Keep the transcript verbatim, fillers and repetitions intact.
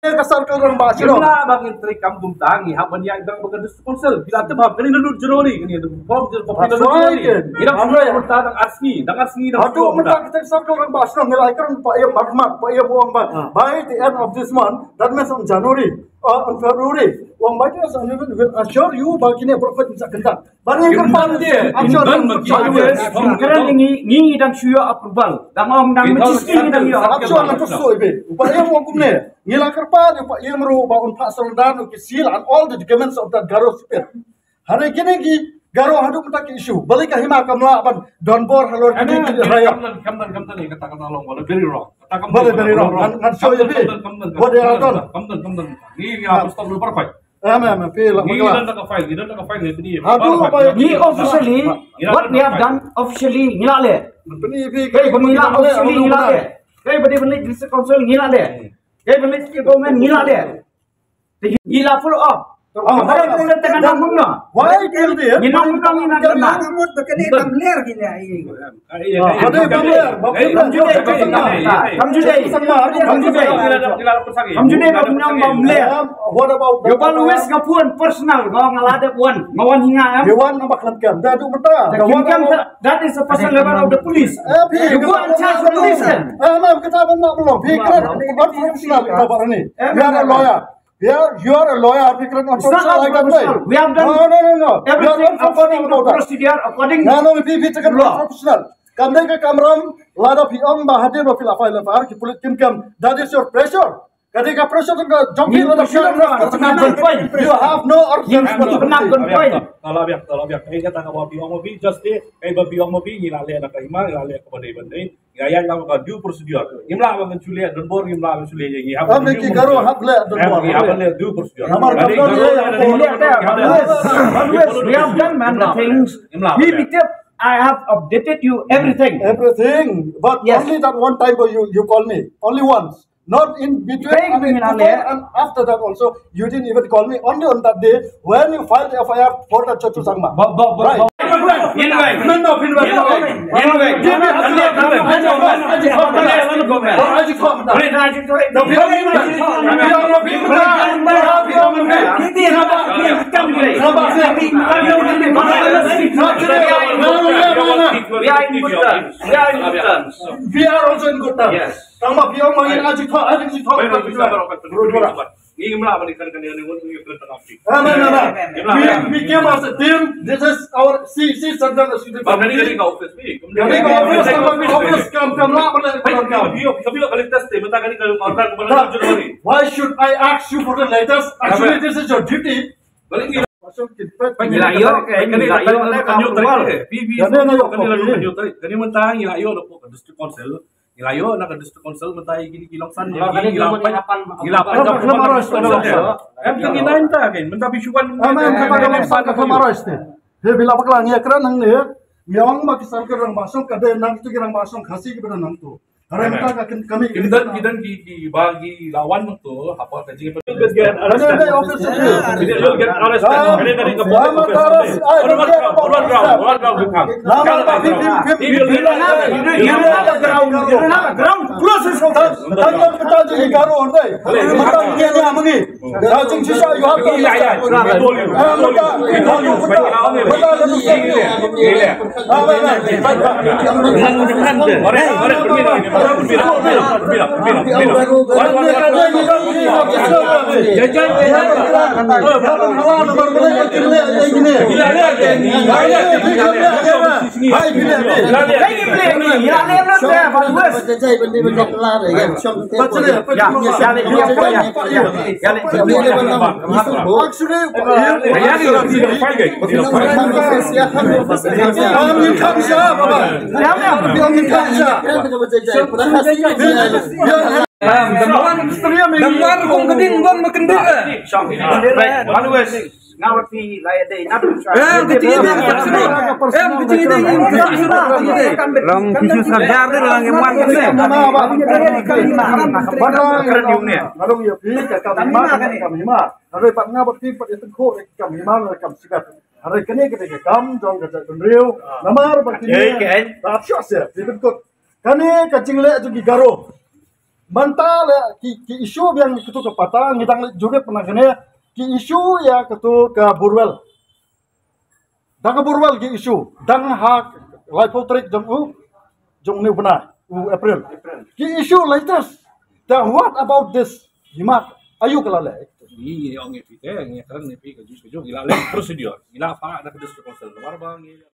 Ka circle rangbah shnong. Ngi la ba ngin trei kam kumta, ngi hap ban ïaid dang bad ka district council. Ngi la tip hap kane na lut January, kane na form je copy na lut January. Ngi dang shu kumta dang ar sngi, dang ar sngi dang. Haduh mynta ka circle rangbah shnong ngi la ïakren, Bah Ïem, mark, mark, Bah Ïem u ong ba by the end of this month, that means on January, uh, on February, u ong by the end of January, we'll assure you ba kine baroh khoit sa kynta. Ba ngi kyrpad de, actually, actually, ngi, ngi dang shu ïoh approval. Dang ong dang mesti ngi dang ïoh. Actually, ngan pyrshah ibe. Ba ïa ong kumne. Ngi la kyrpad ïa ba ïa mru ba un phah surrender ïa ki seal and all the documents of that Garo spirit. Hynrei kine ki Garo haduh mynta ki issue. Balei ka hima kam lah ban donbor halor kine ki raya. Kam don, kam don, kam don, kata, kata long, very wrong. Kata kam don, very wrong. Ngan, ngan show you. What they have done. Kam don, kam don. Ngi, ngi la stop dulu, perfect. Em, em, em, phi lah. Ngi don da ka file, ngi don da ka file ngi pynïaid. Haduh ba ngi officially, what we have done officially ngi la leh. Pynïaid phi. Kaei ba ngi la officially ngi la leh. Kaei ba dei ban leit district council ngi la leh. Kaei ba leit state government ngi la leh. Te ngi la follow up. Why kill this? Ngi nang nang ngi nang. What about Ïoh ba Luis nga phone personal, nga, nga la dep wan, nga wan hi nga em. Ïoh wan namar khlem kem. Da duk mynta. That is a personal level of the police. Ïoh wan charge the police em. Em, em, kata ban mak belong. Phi kren, not professional kata ba ni. You are a lawyer. Yeah, you are a lawyer. Phi kren not professional like that way. We have done, no, no, no, no. Everything according to procedure, according to law. No, no, phi, phi kren not professional. Kam dei ka kamram, lada phi ong ba hadien ba phi la file F I R ki pulit kim kem, that is your pressure. Ka dei ka pressure ka jong phi, lada phi ong ba, you have no responsibility. Tala biang, tala biang. Kaei kata kaba phi ong ba phi, just kaei ba phi ong ba phi, ngi la leh na ka hima, ngi la leh kaba dei ban dei. Ngi la ïaid lang ka due procedure. Ngim lah ban shu leh donbor, ngim lah ban shu leh ïa ngi. Am ki Garo hap leh donbor. Ngi hap leh due procedure. Namar ka dei Garo, we have done many things. We, we tip I have updated you everything. Everything. But only that one time you, you call me. Only once. Not in between, I mean, before and after that also, you didn't even call me. Only on that day when you filed the F I R for the Chotu Sangma. Right. We are also in good terms. Tang ba phi ong ma ngin ai jingthoh, ai jingthoh. Ngi ngim lah ban ïa kane kane ngi ngi kren tang phi. No, no, no, no. We, we came as a team. This is our C C Central Executive Committee. Kane ka office phi. Kane ka office, kane ka office kam kam lah ban ïa kane ka. Phi phi ka test te mynta kane ka order ka ban January. Why should I ask you for the letters? Actually, this is your duty. Ngi la ïoh, ngi la ïoh na ka hynñiew tarik. Phi phi kane mynta ngi la ïoh na ka district council. Ngi la ïoh na ka district council mynta ïa kine ki long san ngi la pan, ngi la pan. Em, ngi nai mynta kan mynta phi shu wan. Em, em, kata ka long san ka Kham Arais te. He, phi la bakla ngi ïa kren hangne. Ngi ong ma ki san ka rangbah shnong ka dei nang tu ki rangbah shnong Khasi ki ba nang tu. Hynrei mynta ka kin kami. Ki don, ki don ki, ki ba ki la wan tu haba ka jing. You'll get arrested. You'll get arrested. Kane kane ka police officer. One round, one round, one round. Ground, ground, close yourself. Tang tang tang jong i Garo on dei. Tang jong i Garo on dei. Tang jong i Garo on dei. Ram ki shu sagar de lang em wan kane. Hynrei pat nga bad phi pat ïa tyngkhuh ïa ki kam hima, ïa ki kam shimet. Hynrei kane ka dei ka kam jong ka jaitbynriew. Namar ba kine, ka shuh shuh phi pynkut. Kane ka jingleh jong ki Garo. Mynta le ki, ki issue biang katu ka pata ngi dang le jurip na kane, ki issue ïa katu ka borewell. Dang ka borewell ki issue, dang ha laiphew tarik jong u, jong une u bnai u April. Ki issue latest. Then what about this? Hima aïu ka la leh? Ngi ngi ong ïa phi te ngi kren ïa phi ka ju ka ju ngi la leh procedure. Ngi la phah da ka district council. Namar ba ngi